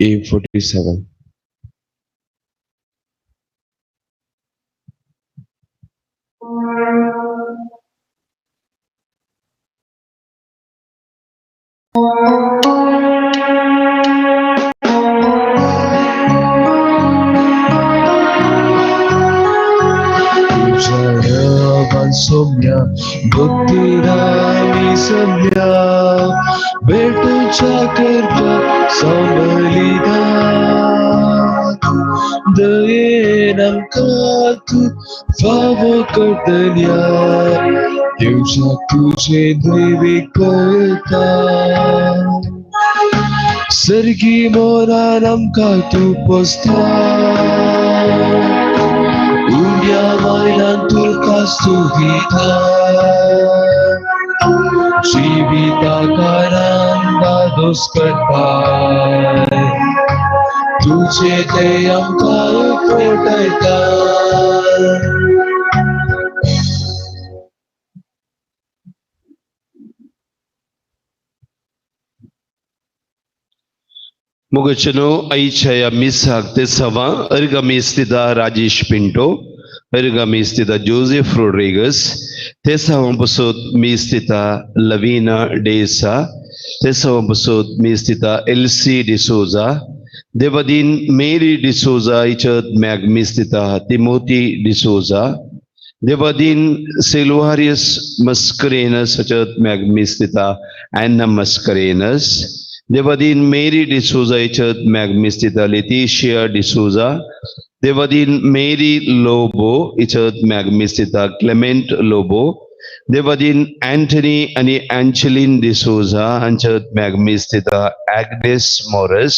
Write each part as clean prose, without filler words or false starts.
A47. Soumya भक्तिरामी सम्या भेटूच्या करता सांबलिदा दयेन आमकां तूं फावो करतल्या दिवच्या तुजें दैवीक करता सर्गी मोरान आमकां तूं पोसता उंड्या वयल्यान तुका स्तुतिता जिविताकारान दादोस करपाय तुजे ते आमकां एकवटयता. मोगचनो आयच्या ह्या मिसाक ते सवा अर्गमी स्थिता राजेश पिंटो, अर्गमी स्थिता जोसेफ रोड्रिगस, ते सवा पसोत मी स्थिता लवीना डेसा, ते सवा पसोत मी स्थिता एल्सी डिसोजा, देवादीन मेरी डिसोजा इचत मॅग मी स्थिता तिमोती डिसोजा, देवादीन सेल्वारियस मस्करेनस अचत मॅग मी स्थिता एन्ना मस्करेनस, देवादीन मेरी डिसोजा इचत मॅग मी स्थिता लेतिशिया डिसोजा, देवादीन मेरी लोबो इचत मॅग मी स्थिता क्लेमेंट लोबो, देवादीन अँटनी आनी अँचलिन डिसोजा हांच्या मॅग मी स्थिता ॲग्नेस मॉरस,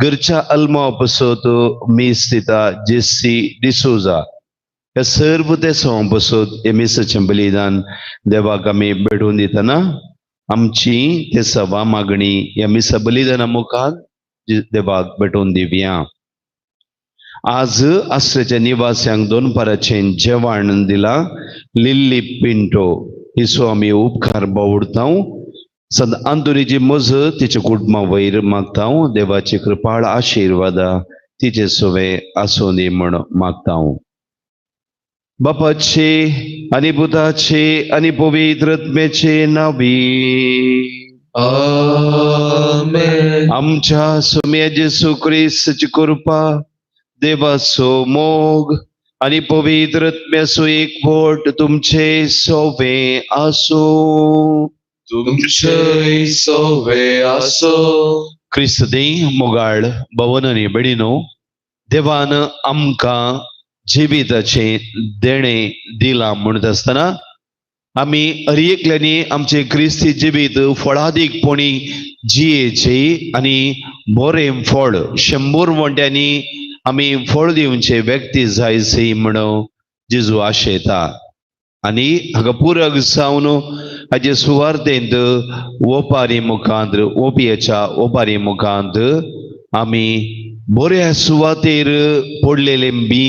घरच्या अल्मा पसत मी स्थिता जेसी डिसोजा. ह्या सर्व ते सवां पसत हे मिसाचें बलिदान देवाक आमी भेटोवन दितना आमची ते सवा मागणी ह्या मिसा बलिदाना मुखार देवाक भेटोवन दिवया. आज आसरेच्या निवास्यांक दोनपाराचें जेवण दिलां लिल्ली पिंटो हिचो आमी उपकार बावडता. संत आंतोनीची मजत तिच्या कुटुंबा वयर मागता. देवाची कृपाळ आशिर्वादा तिचे सोवे आसूं दी म्हूण मागता. बापाचे आनी पुताचे आनी पवित्र आत्म्याचे नांवी आमेन. आमच्या सोम्या जेसू क्रिस्ताची कृपा, देवाचो मोग आनी पवित्र आत्म्याचो एकवट तुमचे सोवे आसूं. तुमचे सोवे आसूं. क्रिस्ती मोगाळ भवन आनी भयणीनो, देवान आमकां जिविताचें देणें दिलां म्हणत आसतना आमी हर एकल्यांनी आमचें क्रिस्ती जिवीत फळादीकपणी जियेचें आनी बरें फळ 100 वंट्यांनी आमी फळ दिवचें व्यक्ती जायची म्हण जेजू आशेता. आनी हाका पुरक जावन हाजे सुवार्थेंत ओपारी मुखांत ओपयेच्या ओपारी मुखांत आमी बऱ्या सुवातेर पडलेलें बी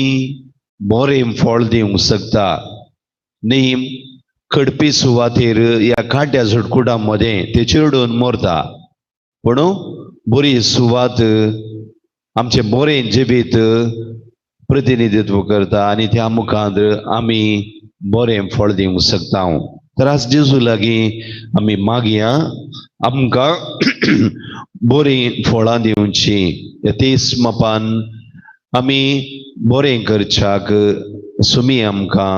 बरें फळ दिवंक शकता. न्ही कडपी सुवातेर ह्या काट्या झुटकुटां मदें ते चिरडून मरता, पूण बरी सुवात आमचें बरें जिवीत प्रतिनिधित्व करता आनी त्या मुखांत आमी बरें फळ दिवंक शकता. तर आज जेजू लागीं आमी मागया आमकां बरीं फळां दिवचीं. ह्या तेस मापान आमी बरें करच्याक सुमी आमकां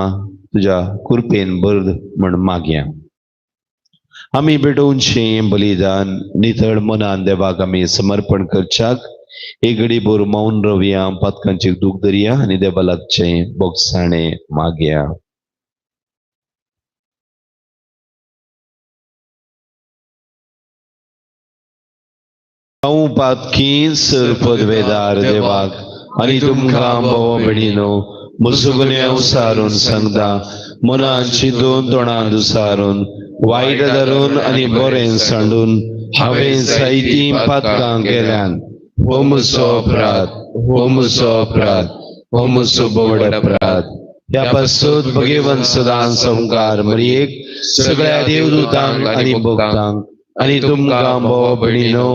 तुज्या कृपेन बर म्हण मागया. आमी भेटोवचें बलिदान नितळ मनान देवाक आमी समर्पण करच्याक एक घडी भर मौन रवया, पातकांचे दूख धरया आनी देवा लागचें बोगसाणें मागया. हांव पातकी सरपदवेदार देवाक आनी तुमकां भाव भयणीनो म्हजो गुन्यांव सारून सांगता, मनान चिंतून तोंडान दुसारून वायट धरून आनी बरें सांडून हांवें जायतीं पातकां केल्यान. हो म्हजो अपराध, हो म्हजो अपराध, हो म्हजो भोवड अपराध. ह्या पासून भगेवन सदां संवकार मरियेक, सगळ्या देवदूतांक आनी भक्तांक आनी तुमकां भाव भयणीनो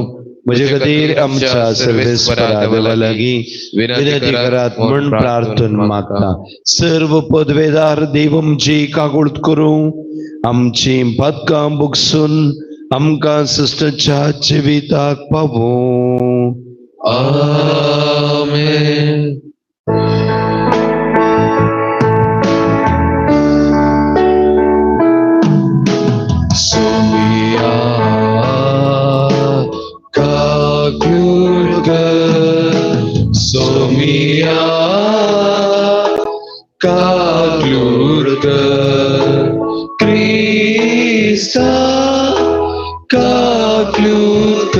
म्हजे खातीर आमच्या सर्वेस्परा देवा लागीं विनंती करात म्हूण प्रार्थना मागता. सर्व पदवेदार देव आमची काकूळत करूं, आमची पातकां भोगसून आमकां सृश्टाच्या जिविताक पावूं. आमेन. सोमिया काक्युर्ग, सोमिया काक्युर्ग, क्रिस्ता काक्युर्ग,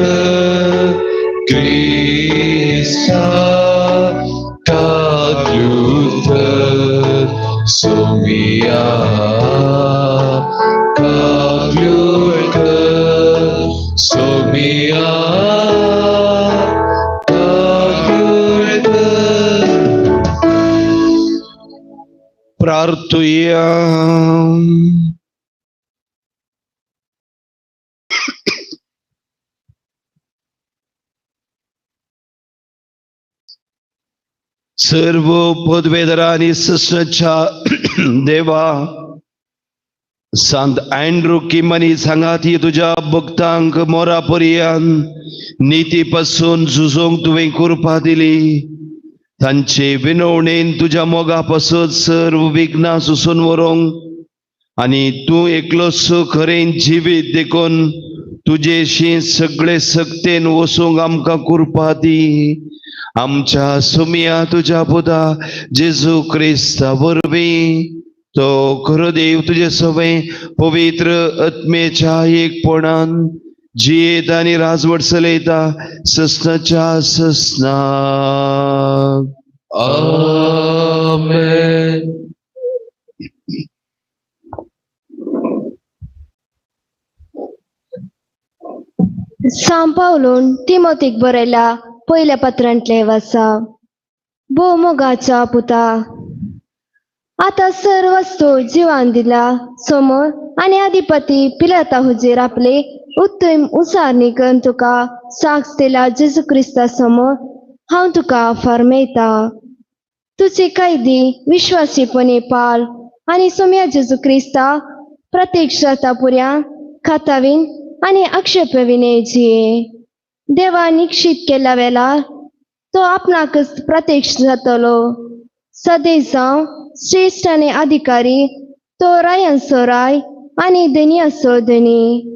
क्रिस्ता काक्युर्ग, सोमिया काक्युर्ग, सोमिया काक्युर्ग. प्रार्थुया. सर्व पदवेदार आनी सृश्टाच्या देवा, संत अँड्रू किमनी सांगाती तुज्या भक्तांक मोरा पर्यान निती पासून झुजोंक तुवें कृपा दिली. तांचे विनवणेन तुज्या मोगा पासून सर्व विघ्नां सोसून व्हरूंक आनी तूं एकलोच खरें जिवीत देखून तुजेशी सगळे सक्तेन वसूंक आमकां कृपा दी. आमच्या सुमिया तुज्या पुता जेजू क्रिस्ता वरवीं तो खरो देव तुजे सवय पवित्र आत्मेच्या एकपणान जियेत आनी राजवट चलयता ससनाच्या ससनाक. आमेन. सांव पावलून तिमोतीक बरयला पयल्या पत्रांतले वाचा. भोव मोगाच्या पुता, आतां सर्व वस्तू जिवान दिला समोर आनी अधिपती पिलाता हुजीर आपले उत्तम उसारणी करून तुका साक्ष दिला जेजू क्रिस्ता समोर हांव तुका फर्मयता. तुजी कैदी विश्वासीपणे पाल आनी सोम्या जेजू क्रिस्ता प्रत्यक्ष जाता पुऱ्या खातावीन आनी आक्षेपविणे जिये. देवा निक्षीत केल्या वेळार तो आपणाकच प्रत्यक्ष जातलो. सदैव जावं श्रेश्ठ आनी अधिकारी तो रायांचो राय आनी धनयाचो धनी.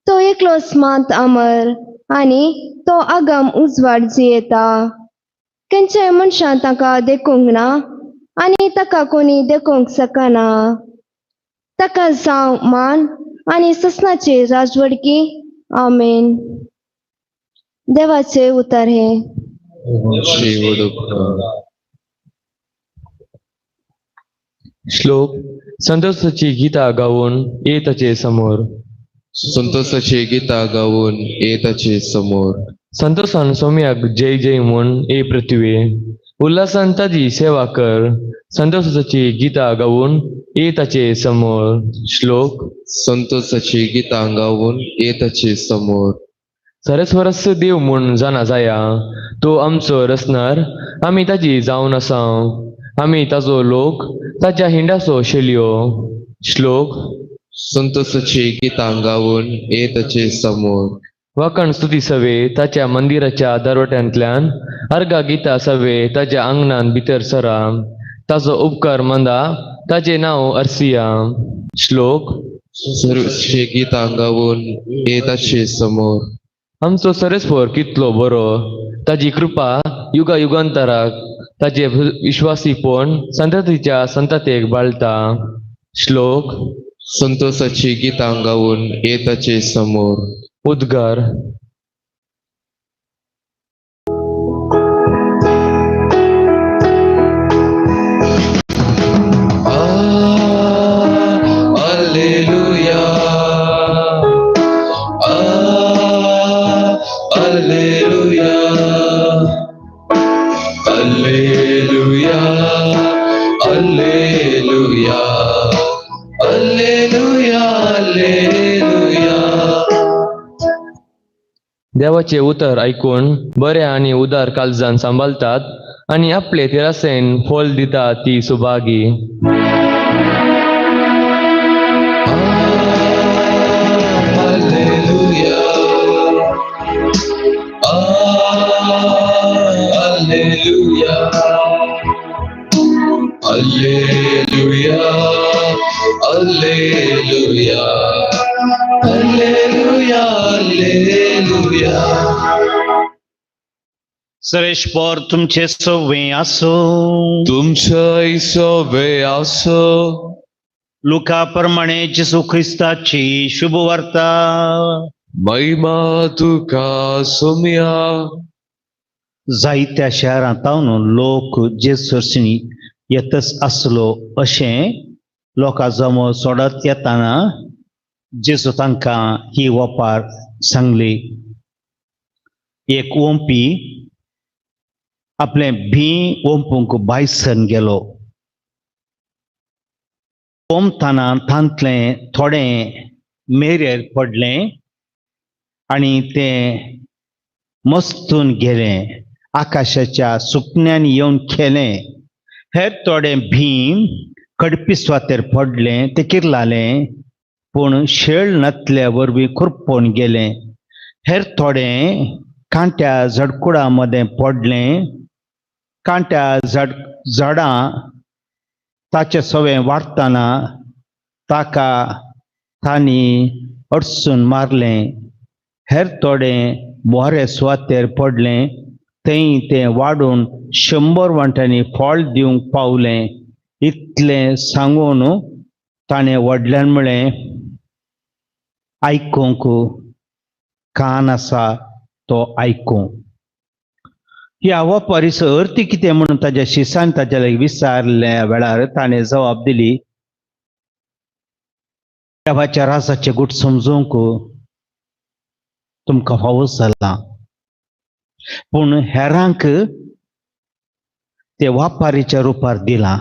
तो एकलोच मात अमर आनी तो आगम उजवाड जियेता. खंयच्याय मनशान ताका देखूंक ना आनी ताका कोणी देखूंक शकना. ताका जावं मान आनी ससनाची राजवडकी. आमेन. देवाचे उतर हे. श्लोक संतोषाची गीता गाऊन ये ताचे समोर. संतोषाची गीता गाऊन ये ताचे समोर. संतोषान सोम्याक जय जय म्हूण ए पृथ्वी, उल्हासान ताजी सेवा कर. संतोषाची गीता गाऊन ये ताचे समोर. श्लोक संतोषाची गीता गाऊन ये ताचे समोर. सरस्वरस देव म्हूण जाणा जाया, तो आमचो रचणार, आमी ताजी जावन आसा, आमी ताजो लोक, ताच्या हिंडाचो शेलयो. श्लोक संतोषाची गीता गाऊन ये ताचे समोर. वाकण स्तुती सवे ताच्या मंदिराच्या दरवट्यांतल्यान, अर्गा गीता सवे ताच्या आंगणान भितर सरा, ताजो उपकार मंदा, ताजें नांव अर्सिया. श्लोक सर्वचे गीता गाऊन ये ताचे समोर. आमचो सरेस्वर कितलो बरो, ताजी कृपा युगा युगांतराक, ताजे विश्वासीपण संततीच्या संततेक बाळता. श्लोक संतोषाची गीता गाऊन ये ताचे समोर. उद्गार. Alleluia, Alleluia, Alleluia, Alleluia, Alleluia, Alleluia. देवाचे उतर आयकून बऱ्या आनी उदार काळजान सांबाळतात आनी आपले तिरासेन फल दिता ती Subhagi. Alleluia. Alleluia. Alleluia. Alleluia. Alleluia. Alleluia. सरेशपर तुमचे सवे आसो. तुमच्या सवे आसो. लुका प्रमाणे जेसू ख्रिस्ताची शुभवार्ता. महिमा तुका सोम्या. जायत्या शहरांत लोक जेसरशीं येतच आसलो अशें लोकां जमो सोडत येताना जेजू तांकां ही वपार सांगली. एक ओंपी आपलें भी ओंपूंक भायसन गेलो. ओंपतना तांतलें थोडें मेरेर पडलें आनी तें मस्तून गेलें. आकाशाच्या सुकण्यान येवन खेलें. हेर थोडें भीम कडपी सुवातेर पडलें, तें किर्लालें पूण शेळ नातल्या वरवीं खुरपोवन गेलें. हेर थोडें कांट्या झडकुडा मदें पडलें. कांट्या झाडां ताचे सवें वाडटना ताका तांणी अडसून मारलें. हेर थोडें बरे सुवातेर पडलें, थंय तें वाडून 100 वांट्यांनी फळ दिवंक पावलें. इतलें सांगून ताणें व्हडल्यान म्हळें, आयकूंक कान आसा तो आयकूं. ह्या वपारीचो अर्थ कितें म्हणून ताज्या शिसान ताज्या लागीं विचारल्या वेळार ताणें जबाब दिली, देवाच्या राजाचें गूट समजूंक तुमकां फावो जालां, पूण हेरांक ते वापारीच्या रुपार दिलां.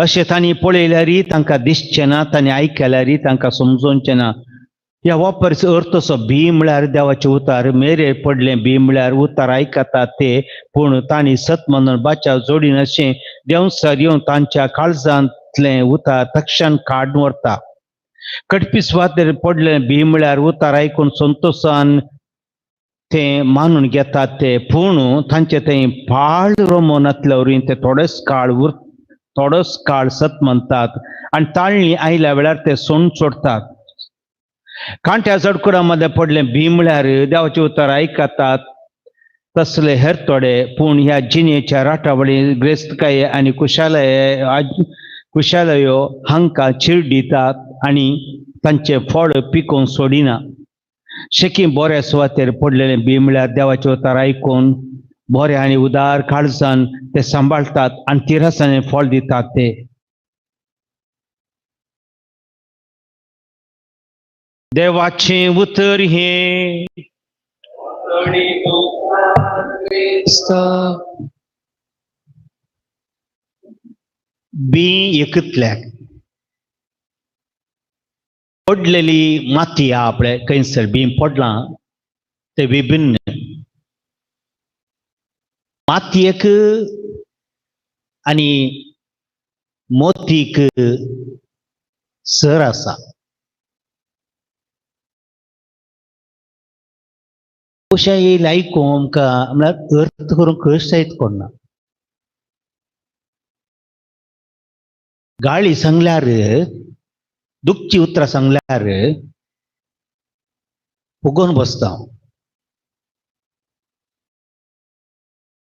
अशें तांणी पळयल्यार तांकां दिसचें ना, तांणी आयकल्यार तांकां समजोवचें ना. ह्या वापरीचो अर्थ असो, भी म्हळ्यार देवाचें उतार, मेरेर पडलें भी म्हळ्यार उतार आयकतात ते, पूण तांणी सत म्हणून बाच्या जोडीन अशें देंवचार येवन तांच्या काळजांतलें उतार तक्षण काडून व्हरता. कडपी सुवातेर पडलें भी म्हळ्यार उतार आयकून संतोशान ते मानून घेतात ते, पूण तांचे थंय पाळ रोमो नातल्या वरवीं ते थोडोच काळ सत म्हणतात आनी ताळणी आयल्या वेळार ते सोण सोडतात. कांट्या झडकुडा मदें पडलें भी म्हळ्यार देवाचें उतर आयकतात तसले हेर थोडे, पूण ह्या जिणेच्या राटावळी ग्रेस्तकाय आनी कुशालयो हांकां चीड दितात आनी तांचें फळ पिकोवन सोडिना. शेकी बऱ्या सुवातेर पडलेलें भी म्हळ्यार देवाचें उतर आयकून बऱ्या आनी उदार काळजान ते सांबाळटात आनी तिरसांनी फळ दितात ते. देवाचें उतर हें. बी एकतल्याक पडलेली माती आपले खंयसर बी पडलां ते विभिन्न मातयेक आनी मोतीक सर आसा. अशें येयलें आयकूंक आमकां म्हळ्यार अर्थ करूंक कश्ट जायत कोणना. गाळी सांगल्यार दुखची उतरां सांगल्यार फुगोवन बसता.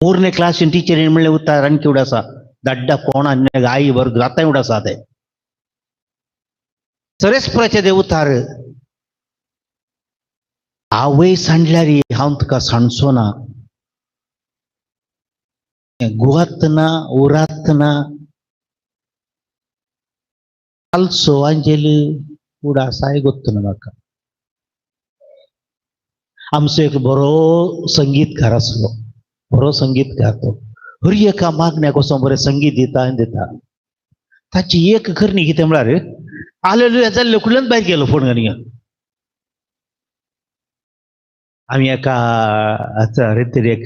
मूरने क्लासीन टिचरीन म्हणलें उतार आनी किवड आसा दाड्डा कोण आनी आई वर्ग आतां एवढ आसा ते सरेस्पराचे ते उतार आवय सांडल्यार हांव तुका सांडचो ना, गुवात ना उरात ना आल्सो आंजेल उडासाय गोत्त ना म्हाका. आमचो एक बरो संगीतकार आसलो, बरो संगीतकार तो हर एका मागण्याक वचोन बरें संगीत दिता आनी दिता. ताची एक करणी कितें म्हळ्यार आलेलुया जाल्ले कुडल्यान भायर गेलो फोन घाली. आमी एका आतां रितीर एक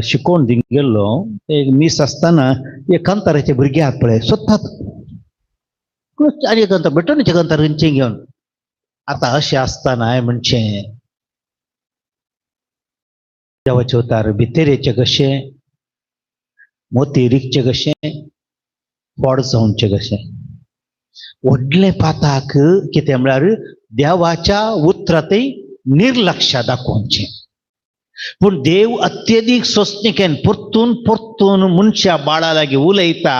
शिकोवन दिवंक गेल्लो, एक मीस आसतना एक कांताराचे भुरगे आहात पळय सोदतात आनी एक कांतार बेटोनीचे कांतार खंयचे घेवन. आतां अशें आसतना हांवें म्हणचें देवाचें उतार भितरेचें कशें, मोती रिगचें कशें, फोड जावचें कशें. व्हडलें पाताक कितें म्हळ्यार देवाच्या उतरांतय निर्लक्ष दाखोवचें. पूण देव अत्यधीक सोंसणीकेन परतून परतून मनशा बाळा लागीं उलयता.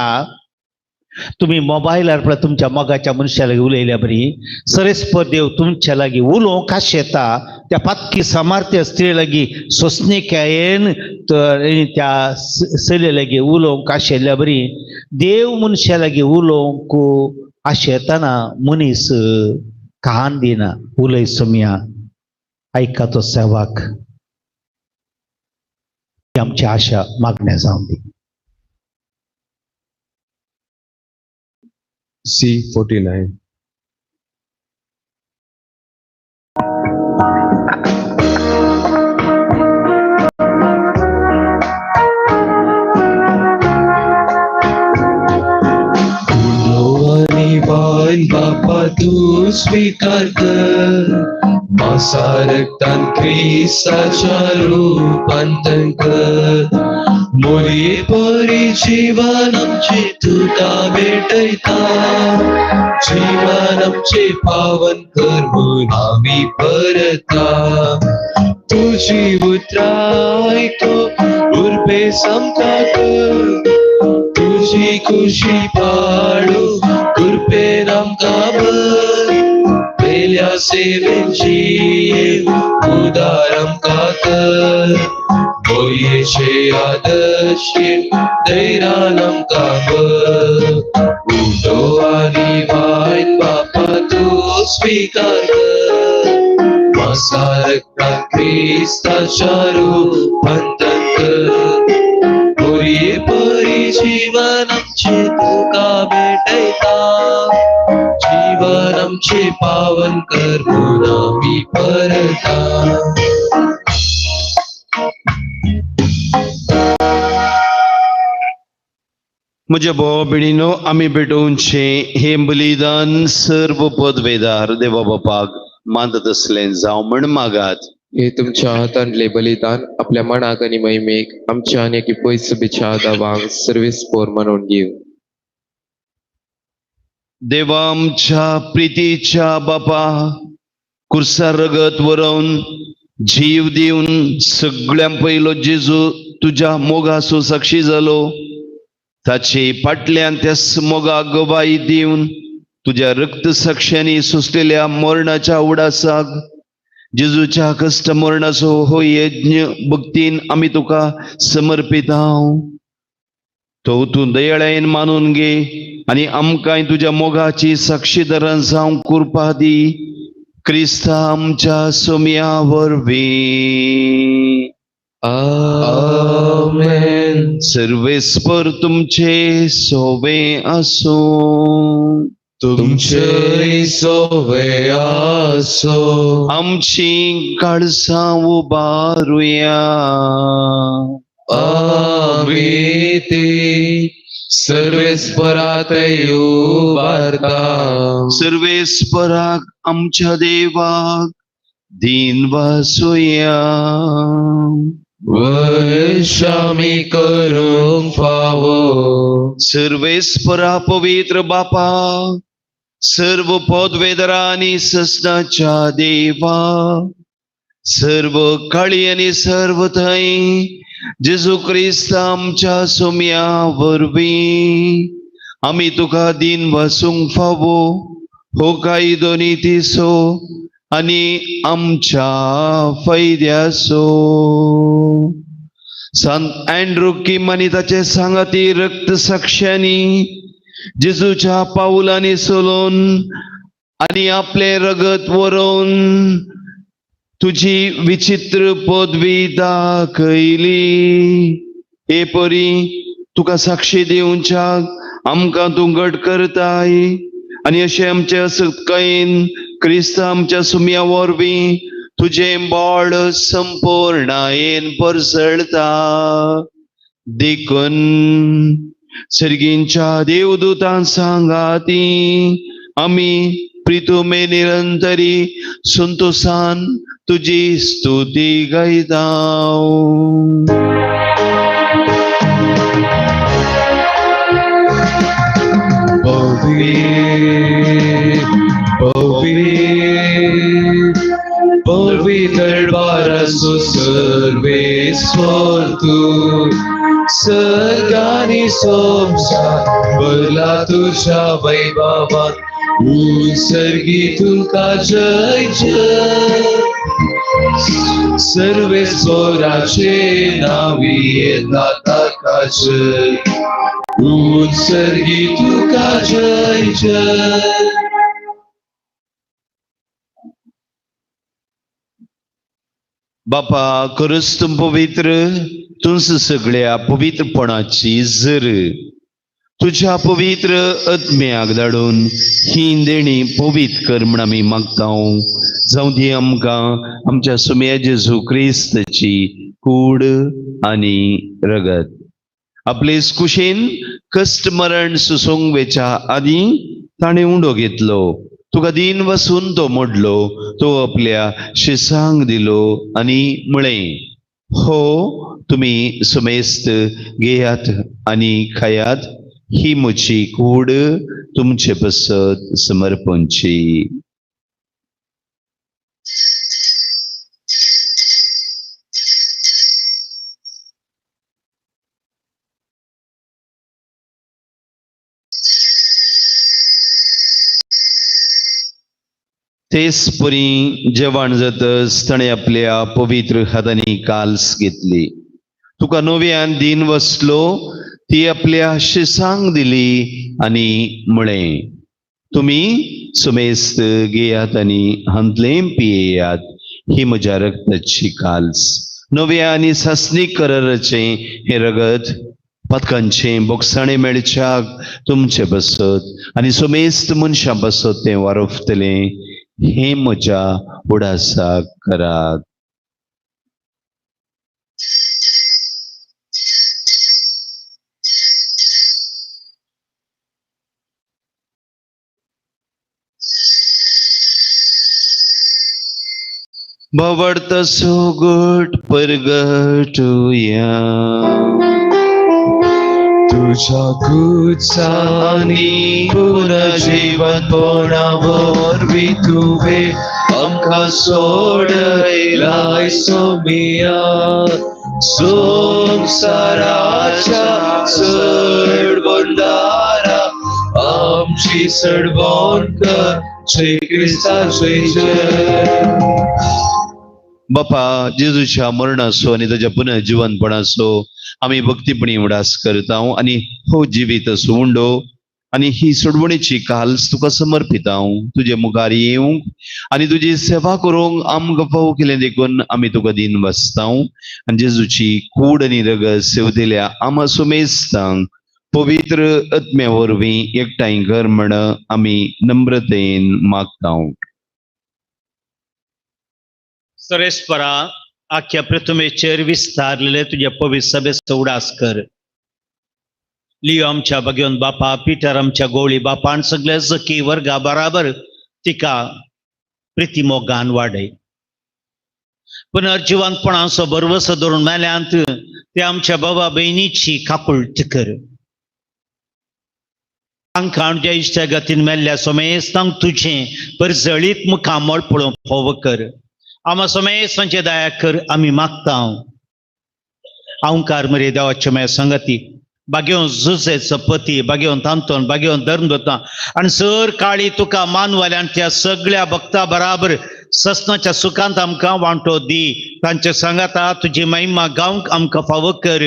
तुमी मोबायलार पळय तुमच्या मोगाच्या मनशा लागीं उलयल्या बरी सरेस्पर देव तुमच्या लागीं उलोवंक आशेता. त्या पातकी सामर्थ्य स्त्री लागीं सोंसणीकायेन त्या चलये लागीं उलोवंक आशिल्ल्या बरी देव मनशा लागीं उलोवंक आशेतना मनीस कान दिना. उलय सोमया, आयका तो सेवाक आमची आशा मागण्या जावन दी. C49. बापा तू स्वीकार कर, मासा रक्तान क्रिस्ताच्या रूपांतर कर. मोरये परी जीवन आमचे तुका भेटयता, जीवन आमचे पावन कर म्हूण आमी परता. तुजी उतरां आयको उर्बे आमकां कर, तुजी खुशी पाडू कृपेन आमकां भर. पेल्या सेवेन जिये उदार आमकां कर, बोयेचे आदर्शे धैर्यान आमकां भर. उठो आनी वायट बापा तूं स्विकार कर, मासा रक्तान क्रिस्ताच्या रूपांतर कर. बोरये परी जीवन आमचे तुका भेटयता, जीवन आमचे पावन कर म्हूण आमी परता. म्हज्या भावा भयणीनो, आमी भेटोवचें हें बलिदान सर्व पदवेदार देवा बापाक मानत आसलें जावं म्हण मागात. हे तुमच्या हातांतले बलिदान आपल्या मनाक आनी महिमेक आमच्या आनी एके पयस सभेच्या दावांक सर्वीस पोर म्हणून घेव. देवा आमच्या प्रितीच्या बापा, कुर्सार रगत वरोवन जीव दिवन सगळ्यां पयलो जेजू तुज्या मोगाचो साक्षी जालो. ताचे फाटल्यान त्याच मोगाक गवाय दिवन तुज्या रक्त साक्षांनी सोंसलेल्या मरणाच्या उडासाक जेजूच्या कश्ट मरणाचो हो यज्ञ भक्तीन आमी तुका समर्पित हांव. तो तूं दयाळायेन मानून घे आनी आमकांय तुज्या मोगाची साक्षीदारां जावंक कृपा दी. क्रिस्ता आमच्या सोम्या वरवीं. आमेन. सर्वेस्पर तुमचे सोवे आसूं. तुमचे सोवे आसो. आमची काळसां उबारुया. आमी ती सर्वेस्परात उबारता. सर्वेस्पराक आमच्या देवाक दीन वासुया. वैशामी करूंक फावो. सर्वेस्परा पवित्र बापा, सर्व पदवेदरा आनी ससनाच्या देवा, सर्व काळी आनी सर्व थंय जेजू क्रिस्त आमच्या सोम्या वरवीं आमी तुका दीन वासूंक फावो हो कायदो नितीचो आनी आमच्या फायद्याचो. संत अँड्रू किम आनी ताचे सांगाती रक्त साक्षांनी जेजूच्या पावलांनी सोलोवन आनी आपलें रगत वरोवन तुजी विचित्र पदवी दाखयली. हे परी तुका साक्षी दिवच्याक आमकां तूं घट करताय आनी अशें आमचे असक्तायेन क्रिस्त आमच्या सुम्या वरवीं तुजें बळ संपूर्णायेन परसळता. देखून सर्गींच्या देवदूतां सांगाती आमी प्रितुमे निरंतरी संतोषान तुजी स्तुती गायता. पवित्र बारसो सर्वेस्वर तूं सर्गानी संसार भरला तुज्या वैभवान उत्सर्गी तुका जय जय. सर्वेस्वराचे नावी येता ताका जय उत्सर्गी तुका जय जय. बापा खरंच तूं पवित्र, तूंच सगळ्या पवित्रपणाची जर तुज्या पवित्र आत्म्याक धाडून ही देणी पवित्र कर म्हण आमी मागता. जावं दी आमकां आमच्या सुम्या जेजू क्रिस्ताची कूड आनी रगत. आपले कुशीन कश्ट मरण सुसूंक वेच्या आदीं ताणें उंडो घेतलो, तुका दीन वसून तो मोडलो, तो आपल्या शिसांक दिलो आनी म्हळें, हो तुमी समेस्त घेयात आनी खायात, ही म्हजी कूड तुमचे पसत समर्पणची. तेच परी जेवण जातच ताणें आपल्या पवित्र हातांनी काल्स घेतली, तुका नव्यान दीन वसलो, ती आपल्या शिसांक दिली आनी म्हळें, तुमी सुमेस्त घेयात आनी हांतलें पियेयात, ही म्हज्या रक्ताची काल्स, नव्या आनी सासणीक कराराचें हें रगत पातकांचें बोगसाणें मेळच्याक तुमचे बसत आनी सुमेस्त मनशां बसत तें वारफतलें, हे म्हज्या उडासाक करात. भवडत सोगट परगटुया तुझ्या गुचानी पुनर्जीवनपणा वरवीं तुवें आमकां सोडयलाय सोमिया. संवसाराच्या चडवणदारा आमची चडवण कर जय क्रिस्ताचे जय. बापा जेजूच्या मरणाचो आनी ताच्या पुनर्जीवनपणाचो आमी भक्तीपणी उडास करता आनी हो जिवीत उंडो आनी ही सोडवणीची काल्स तुका समर्पिता. तुजे मुखार येवंक आनी तुजी सेवा करूंक आमकां फावो केलें देखून आमी तुका दीन बसता आनी जेजूची कूड आनी रगत सेवतेल्या आमा सुमेस्तांक पवित्र आत्म्या वरवीं एकठांय कर म्हण आमी नम्रतेन मागता. सरेस्परा आख्या पृथ्वीचेर विस्तारलेले तुज्या पवित्र सभेचो उडास कर. लियो आमच्या भगवंत बापा, पिटर आमच्या गोळी बापान सगळे जकी वर्गा बराबर तिका प्रितीमोगान वाडय. पुनर्जिवंतपणाचो भरवसो धरून मेल्यांत ते आमच्या बाबा भयणीची काकुळट कर. तांकां आमच्या इश्टागतीन मेल्ल्या सोमेस्तांक तुजें परजळीत मुखामळ पळोवंक फावो कर. आमा सोमेस्तांचे दया कर आमी मागता. अहंकार मरे देवाचे माया संगती बागेवन जुजेचो पती, बागेवन तांतोन, बागेवन धर्मदूतां आनी सर काळी तुका मानवाल्यान त्या सगळ्या भक्ता बराबर ससनाच्या सुखांत आमकां वांटो दी. तांचे सांगाता तुजी महिमा गावंक आमकां फावो कर.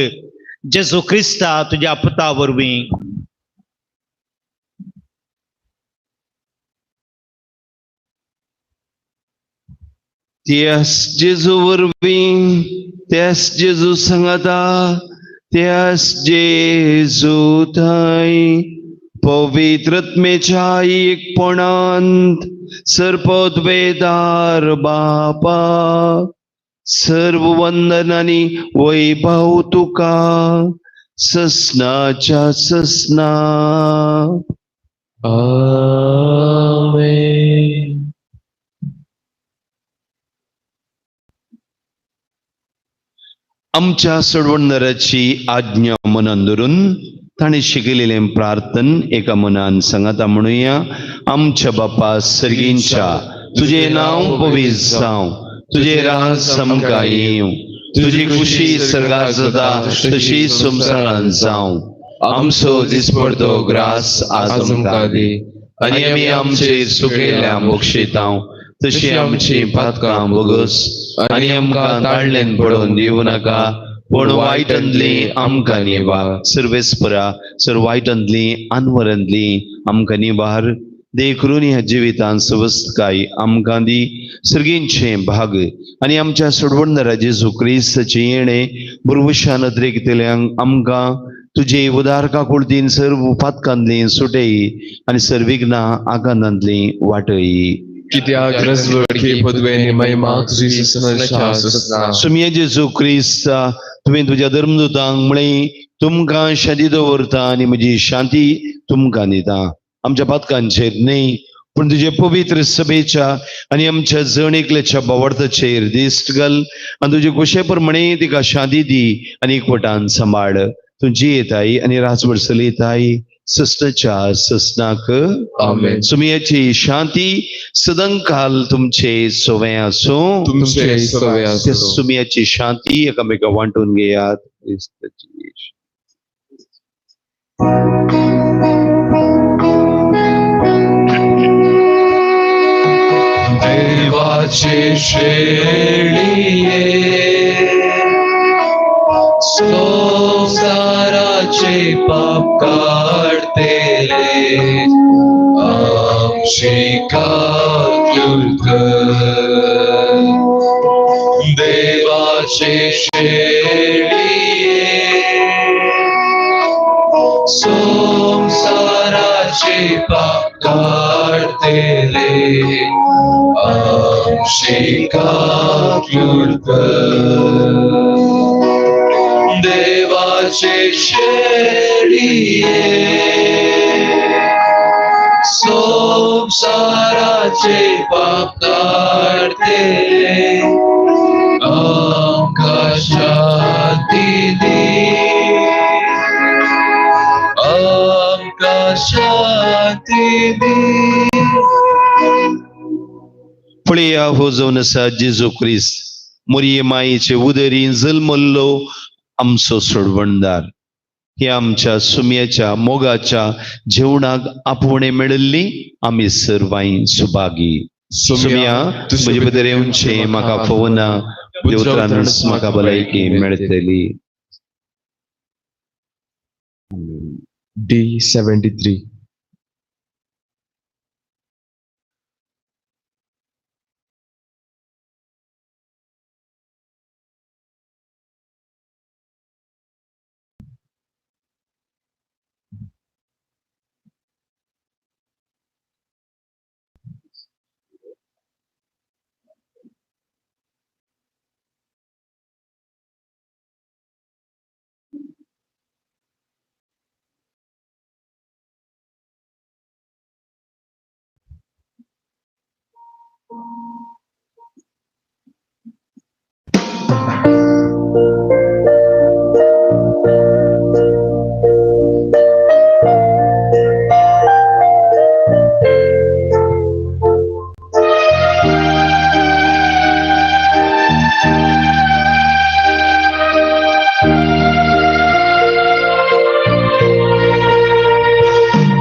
जेजू क्रिस्ता तुज्या पुता वरवीं. त्यास जेजू वरवीं, त्यास जेजू सांगाता, त्यास जेजू थंय पवित्रत्मेच्या एकपणांत सर्पद्वेदार बापा सर्व वंदन आनी वैभव तुका ससनाच्या ससना. आमेन. आमच्या सोडवणदाराची आज्ञा मनान धरून ताणें शिकयलेलें प्रार्थन एका मनान सांगाता म्हणुया. आमच्या बापा सर्गींच्या, तुजें नांव पवित्र जावं, तुजें राज आमकां येवं, तुजी खुशी सर्गात जाता तशी संवसारांत जावं. आमचो दिसपडतो ग्रास आज आमकां दी आनी आमी आमचे सुकेल्या मोक्षितांव तशी आमची पातकां बोगस आनी आमकां ताडल्यान पडोवन दिवं नाका, पूण वायटांतली आमकां निवार. सर्वेस्परा सर वायटांतली आनवरांतली आमकां निवार. देखरून ह्या जिवितांत सवस्तकाय आमकां दी. सर्गींचे भाग आनी आमच्या सोडवणदारा जेजू क्रिस्ताचें येणें बुरवशा नदरेक आमकां तुजे उदार काकुळतीन सर्व पातकांतली सुटयी आनी सर्विघ्नां आकांतांतली वाटयी. कित्याक रजवडकी पदवेनी महिमा तुजी ससनाच्या ससना. सुमये जेजू क्रिस्ता, तुवें तुज्या धर्मदूतांक म्हळें तुमकां शांती दवरता आनी म्हजी शांती तुमकां दिता. आमच्या पातकांचेर न्हय पूण तुजे पवित्र सभेच्या आनी आमच्या जण एकल्याच्या बावडताचेर दिश्ट घाल आनी तुजे कुशे प्रमाणे तिका शांती दी आनी एकवटान सांबाळ. तुजी येताय आनी राजवट चलयताय ससनाच्या ससनाक. आमेन. सुमयाची शांती सदांकाल तुमचे सोवे आसूं. तुमचे सवे त्या आसूं. सुमयाची शांती एकामेका वांटून घेयात. देवाचे शेळिये संसाराचे पाप काढतेले आमची काकुळ कर. देवाचे शेळिये संसाराचे पाप काढतेले आमची काकुळ कर. देवाचे शेळिये संसाराचे पाप काढतेले आमकां शांती दी, आमकां शांती दी. पळया हो जावन आसा जेजू क्रिस्त मोरये मायेचे उदरी जल्मल्लो आमचो सोडवणदार. हे आमच्या सुमयाच्या मोगाच्या जेवणाक आपोवणें मेळिल्ली आमी सर्वांय सुभागी. सुमया म्हजे भितर येवचें म्हाका फोवना, देवत्रानच म्हाका भलायकी मेळटली. D73.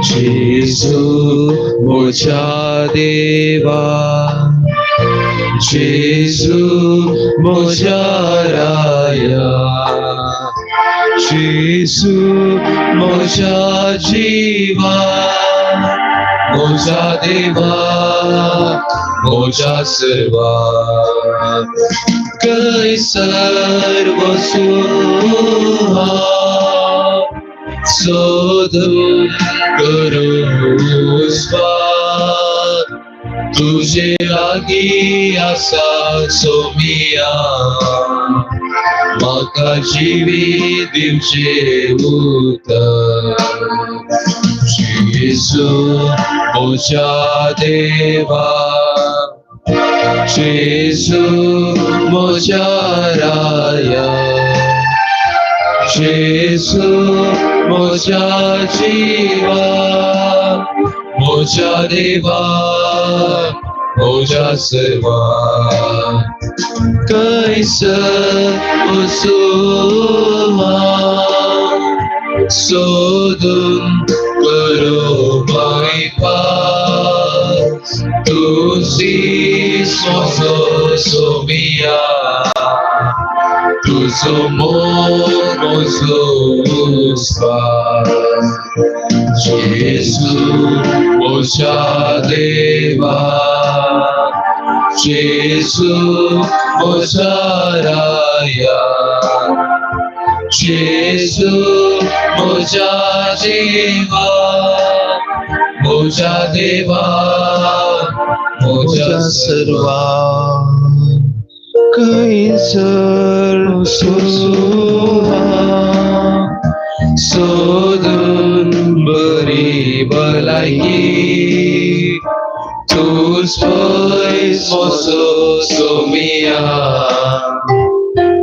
Gesù, म्हज्या देवा, Gesù, म्हज्या राया, Gesù, म्हज्या जीवा, म्हज्या देवा, म्हज्या सर्वा, कै सर्व सुहा सोधून करू स्वाद, तू तुझे लागी आसा सोमिया म्हाका जिवीत दिवचें उतर जेजू म्हज्या देवा जेजू म्हज्या राया जेजू म्हज्या जिवा म्हज्या देवा म्हज्या सर्वा कैसर वचूं सोदून करो मायपास तुझी सोसो सोमिया तुझो मोग म्हजो उस्वास जेजू म्हज्या देवा जेजू म्हज्या राया जेजू म्हज्या जिवा म्हज्या देवा म्हज्या सर्वा कैसर सोदून बरी भलायकी तूंच पयस म्हजो सोमिया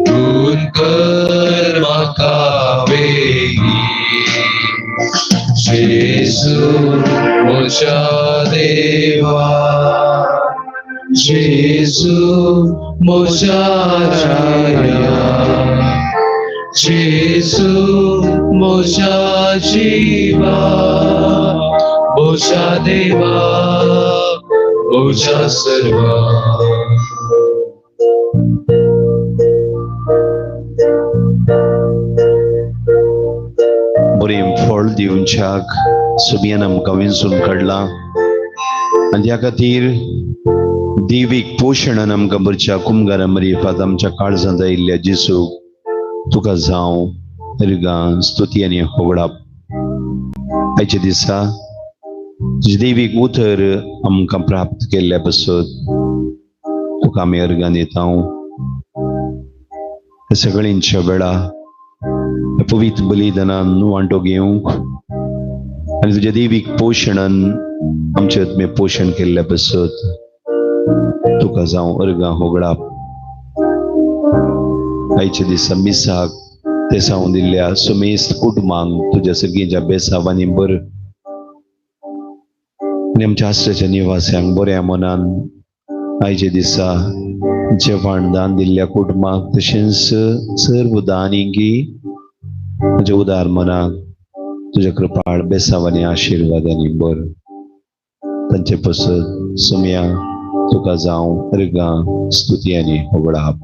तूं कर म्हाका वेगळी जेजू म्हज्या देवा जेजू म्हज्या राया जेजू म्हज्या जिवा म्हज्या देवा म्हज्या सर्वा. बरें फळ दिवच्याक सुमियान आमकां विंचून काडलां आनी त्या खातीर देवीक पोशणान आमकां भरच्या कुमगारा मरिफात आमच्या काळजांत आयिल्ल्या जेजूक तुका जावं अर्गां स्तुती आनी होगडाप. आयच्या दिसा तुजें देवीक उतर आमकां प्राप्त केल्ल्या पासत तुका आमी अर्गां दिता. सगळ्यांच्या वेळा पवित्र बलिदानान वांटो घेवंक आनी तुज्या देवीक पोशणान आमचे आत्मे पोशण केल्ल्या पासत तुका जावं अर्गां होगडाप. आयच्या दिसा मिसाक ते सावन दिल्ल्या सुमेस्त कुटुंबांक तुज्या सगळींच्या बेसावांनी बर आनी आमच्या आश्रयाच्या निवास्यांक बऱ्या मनान आयच्या दिसा जेवण दान दिल्ल्या कुटुंबाक तशेंच सर्व दानिंकी तुज्या उदार मनाक तुज्या कृपाळ बेसावांनी आशिर्वादांनी बर तांचे पसत सुमया तुका जावं अर्गां स्तुती आनी होगडाप.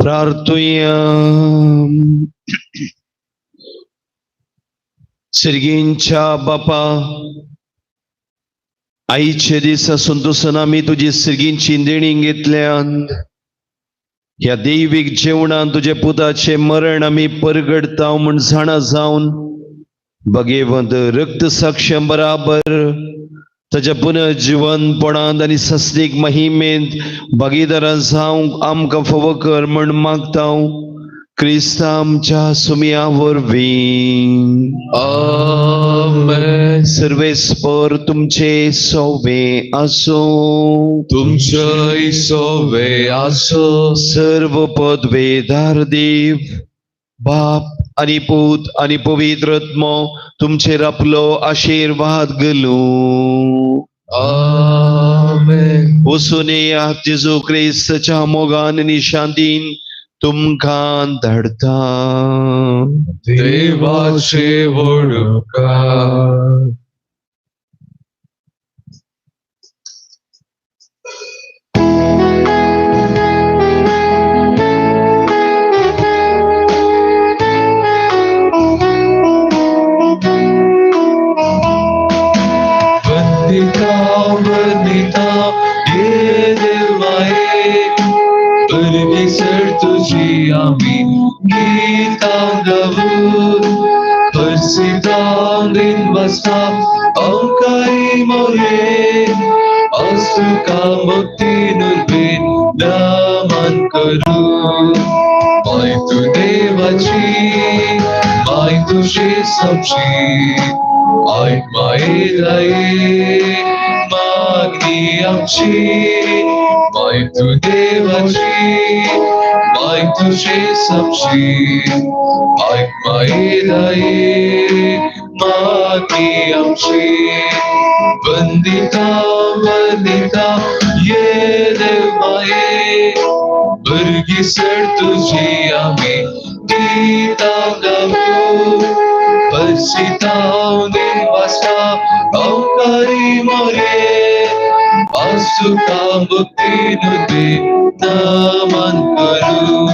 प्रार्थुया. सर्गींच्या बापा आयचे दिसा संतोसान आमी तुजी सर्गींची देणी घेतल्यान ह्या दैवीक जेवणान तुजे पुताचें मरण आमी परगडता म्हूण जाणा जावन भगेवंत रक्त साक्ष्य बराबर ताच्या पुनर्जिवनपणांत आनी सस्तीक महिमेंत भागीदारां जावंक आमकां फावो कर म्हूण मागता क्रिस्ता आमच्या सुमया वरवीं. आमेन. सर्वेस्पर तुमचे सोवे आसूं. तुमचेय सोवे आसूं. सर्व पदवेदार देव बाप आनी पूत आनी पवित्र आत्मो तुमचेर आपलो आशिर्वाद घालूं. आमेन. वचून येयात जेजू क्रिस्ताच्या मोगान आनी शांतीन तुमकां धाडटा. देवाचे वडुकार. वंदिता वंदिता हे देवाये परमेश्वर तुझी आम्ही गीतां गाऊ हर्षितां दिन बसता आमकां मोरे असुका मुक्ती नुरबे नमन करू माय तू देवाची माय तुझी समशी ऐक माये दये मागणी आमची माय तू देवाची माय तुझी समशी ऐक माये दये मागणी आमची वंदिता वंदिता ये देव माये बर्गिसर तुझी आम्ही गीता गाऊ परिता देवासा अवकारी मोरे असुका मुक्ती नुदे नमन करू.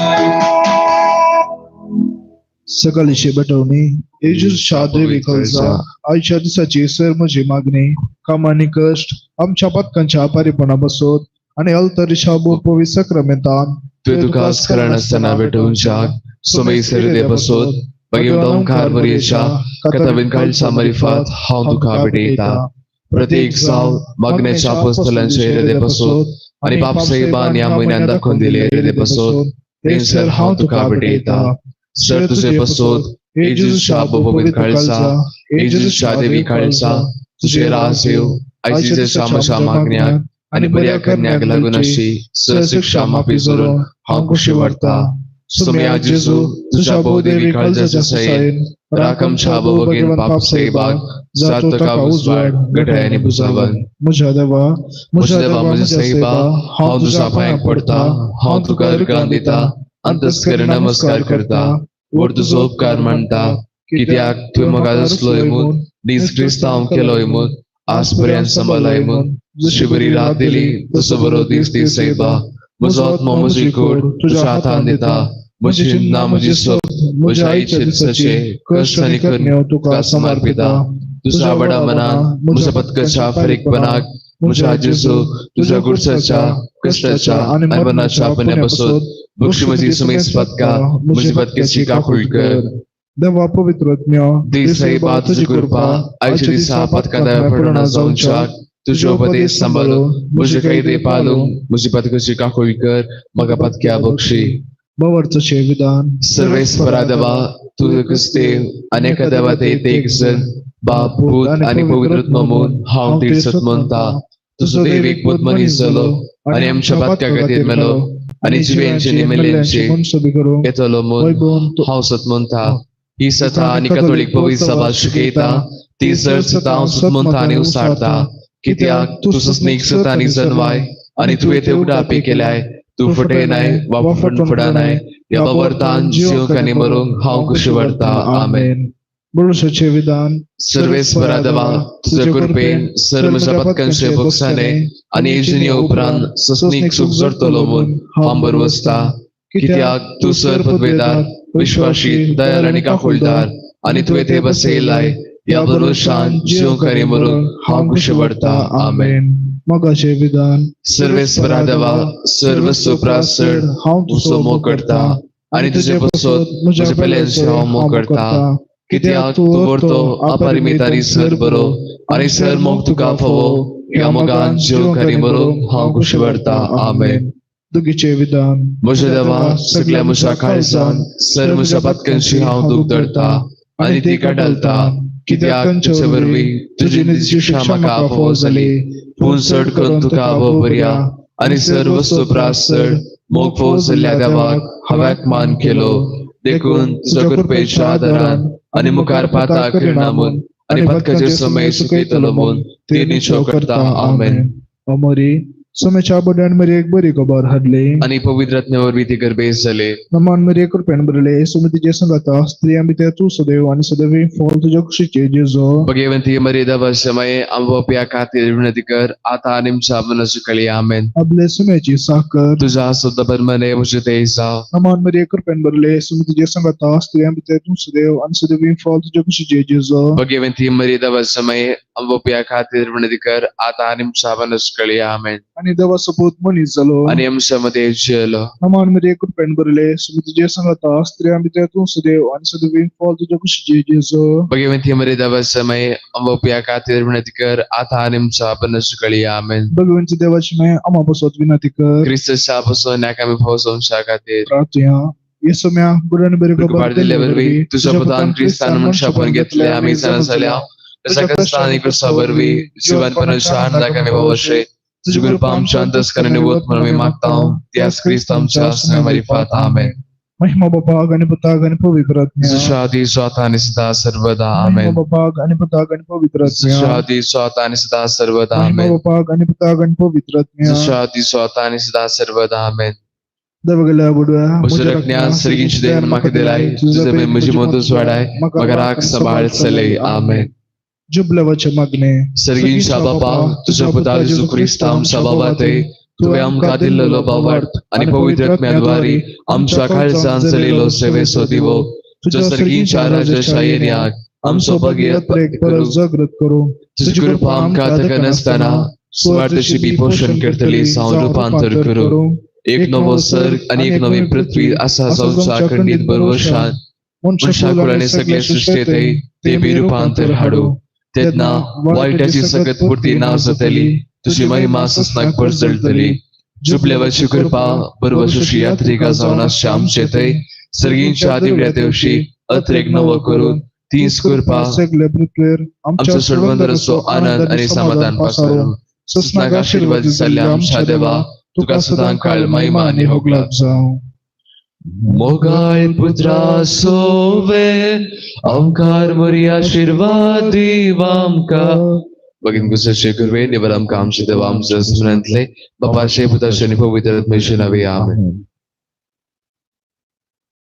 सकाळीशी बटवणी येशूच्या देवी खलसा आयच्या दिसाची सर म्हजी मागणी कामानी कश्ट आमच्या पातकांच्या आपारीपणा बसत आणि अल्तरिशा पवित्र सक्रमेंतान तुवें तुका स्मरण आसतना भेटोवच्याक सोमेय सर बसोत भगवंत मरियेच्या कथाबीन काळचा मरिफात हांव तुका भेटयता. प्रत्येक जाव मागण्याच्या अपोस्तलांचे हृदय बसोत आणि बापसाहेबान ह्या म्हयन्यान दाखोवन दिले हृदय बसोत थंयसर हांव तुका भेटयता. सर तुजे बसोत येशूच्या पवित्र काळचा येशूच्या देवी काळचा तुझे रास येव आयच्या म्हज्या मागण्याक आणि बऱ्या करण्याक लागून अशी सर शिक्षा माफी करून हांव खुशी वाडटा. सुम्या जेजू तुझ्या बहुदेवी काळजाच्या सयेन राखमच्या भोगेन पाप साहेबाक जातो तुका उजवाड गटाय आनी पुजावन. म्हज्या देवा म्हज्या देवा म्हज्या साहेबा हांव तुझ्या पांयांक पडटा हांव तुका अर्गां दिता अंतस्करण नमस्कार करता व्हड तुजो उपकार मानता कित्याक तुवें म्हाका आसलोय म्हूण दीस क्रिस्तांव केलोय म्हूण आज पर्यंत सांबाळ्ळाय म्हूण जशी बरी रात दिली तसो बरो दीस दीस साहेबा. म्हजो आत्मो म्हजी कूड तुज्या हातान दिता म्हजी चिंतना म्हजी स्वप्न म्हज्या आईचे दिसाचे कश्ट आनी करण्यो तुका समर्पिता. तुझ्या व्हडा मनान म्हज्या पत्कच्या फारीकपणाक म्हज्या जेजू तुझ्या गुडसाच्या कश्टाच्या आनी मरणाच्या पुण्या बसोत बक्षी म्हजी सुमेस पदका म्हजी पदकेची काकूळ कर. देवा पवित्र दीस साहेबा तुजी कृपा आयच्या दिसा पदका दया पडना जावच्याक तुझे उपदेश सांबाळून म्हजे कैदे पालूंक म्हजी पदकाची काकूळ कर म्हाका पदक्या बक्षी. बवरचें विधान सर्वेस्परा देवा तुझं क्रिस्तेव आनी एका देवा ते एक जण बाप पूत आनी पवित्र आत्मो म्हूण हांव तीर्सत म्हणटा. तुजो देव एक पूत मनीस जालो आनी आमच्या पातका खातीर मेलो आनी जिव्यांचे आनी मेल्यांचे येतलो म्हूण हांव सत म्हणटा. ही सता आनी कथोलीक पवित्र सभा शिकयता ती सर सता हांव सत म्हणटा आनी उसारता कित्याक तूं सस्नीक सत आनी जनवाय आनी तुवें ते उडापी केल्याय तूं फटय नाय वा फुडा नाय ह्या बाबरतान जिवंक आनी मरूंक हांव खुशी व्हरता. आमेन. बरोशाचें विधान सर्वेस्परा देवा तुज्या कृपेन सर म्हज्या पत्कांचे बोगसाने आनी येजनी उपरांत सस्नीक सूख जोडटलो म्हूण हांव बरवसता कित्याक तूं सर पदवेदार विश्वाशी दयाल आनी काकुळदार आनी तुवें ते बसयलाय ह्या भरोशान जिवंक आनी मरूंक हांव खुशी व्हरता. आमेन. मोगाचें विधान सर्वेस्परा देवा सर्व सुप्रासड हांव तुजो मोग करता आनी तुजे बसोत म्हज्या पेल्यांचे हांव मोग करता कित्याक तूं व्हरतो अपरिमित आनी सर बरो आनी सर मोग तुका फावो ह्या मोगान जिवंक आनी मरूंक हांव खुशी व्हरता. आमेन. दुगीचें विधान म्हज्या देवा सगल्या म्हज्या काळजान सर म्हज्या पातकांशी हांव दूख धरता आनी ती काडलता कित्याक तुजे वरवीं तुजी निजी शिक्षा म्हाका फावो जाली पूण चड करून तुका भोव बरया आनी सर्व सुप्रास चड मोग फावो जाल्ल्या देवाक हांवें मान केलो देखून तुज्या कृपेच्या आदारान आनी मुखार पाता करिना म्हूण आनी पदकाचेर समय सुकयतलो म्हूण ती निश्चय करता. आमेन. अमरी सोमेच्या बड्यान मरी एक बरी खबर हाडली आनी पवित्र आत्म्या वरवीं ती गर्भेस जाले. नमान मरी कृपेन भरले सुमी तिचे संगाता स्त्रियां भितर तूं सदैव आनी सदैव फळ तुज्या कुशीचे जेजो. भगवंती मर्यादा वर्षमय आंबोप्या खातीर विनंती कर आता आनी आमच्या मनाची कळी. आमेन. आपले सुम्याची साखर तुझ्या सुद्धा परमने म्हजे ते जाव. नमान मरी कृपेन भरले सुमी तिचे संगाता स्त्रियां भितर तूं सदैव आनी सदैव फळ तुज्या कुशीचे जेजो. भगवंती मर्यादा वर्षमय आंबोप्या खातीर विनंती कर आता आनी आमच्या मनाची कळी. आमेन. आणि देवा सोबत मनीस जालो आनी आमच्या मध्ये जियेलो. नमान मध्ये कृपेन भरले सुमी तुझे सांगता स्त्रिया भितर तूं सदैव आणि सदैव फळ तुझ्या कुशीचे जेजू. भगवंती मरे देवासमय अंबोपिया खातीर विनंती कर आता आनी आमच्या बनसुकळी. आमेन. भगवंती देवाची माय आम्हा बसत विनंती कर. क्रिस्तच्या पासून आमी भोवसंशा खातीर. प्रार्थुया. येसोम्या बुरान बरे कृपा दिल्ले वरवीं तुझ्या पुतान क्रिस्तान मनशापण घेतले आमी जाणा जाल्या ताच्या कश्टां आनी क्रुसा वरवीं जिवनपणाच्या आनंदाक आमी भोवशे. तुजी कृपा आमच्या अंतस्करणांनी वत म्हणून आमी मागता त्याच क्रिस्त आमच्या मारिफात. आमेन. महिमा बापाक आणि पुताक आणि पवित्र आत्म्याक. तुझ्या आदी स्वता आणि सदा सर्वदा. महिमा आमेन. बापाक आणि पुताक आणि पवित्र तुझ्या आत्म्याक. आदी स्वता आणि सदा सर्वदा. महिमा आमेन. बापाक आणि पुताक आणि पवित्र आत्म्याक. तुझ्या आदी स्वता आणि सदा सर्वदा. आमेन. देवगल्या बुडव्या म्हजो रकण्या सर्गींची देण म्हाका दिलाय तुझे बेन म्हजी मदत वाडाय म्हाका राख सांबाळ चलय. आमेन. जुबलेवाचे मागणे. सर्गींच्या बापा तुझ्या पुता जेजू क्रिस्ता आमच्या बाबा ते तुवें आमकां दिल्लो बाबार्थ आनी पवित्र आत्म्याद्वारी आमच्या काळजान चलयलो सेवेचो दिवो तुझ्या सर्गींच्या राज्याच्या येण्याक आमचो भगीरथ परत जागृत करू. तुझी कृपा आमकां नासतना सुवार्थशी बी पोशण करतली जावन रुपांतर करू. एक नवो सर्ग आनी एक नवी पृथ्वी आसा जावच्या अखंडीत बरवशान मनशाकुळ आनी सगळे सृश्टेंतय ते बी रुपांतर हाडू. तेन्ना वायटाची सगत पुरती ना जातली तुजी महिमा ससनाक परजळटली. जुबलेवाची कृपा बरवशी यात्रिका जावन आसच्या आमचे थंय सर्गींच्या दिव्या दिवशी अत्रेक नवो करून तीच कृपा सगळे पृथ्वीर आमच्या सोडवंदराचो आनंद आनी समाधान पासारू. ससनाक आशीर्वाद जाल्ल्या आमच्या देवा तुका सदां काळ महिमा आनी होगलाप जावं. मोगाळ पुत्रा सोवे आमकार मोरी आशीर्वाद दीव आमकां. भगीन गुजरचे कुर्वे निवल आमकां आमचे देवा आमच्या स्मरणांतले बापाचे पुताचे आनी पवित्र आत्म्याचे नावे. आमेन.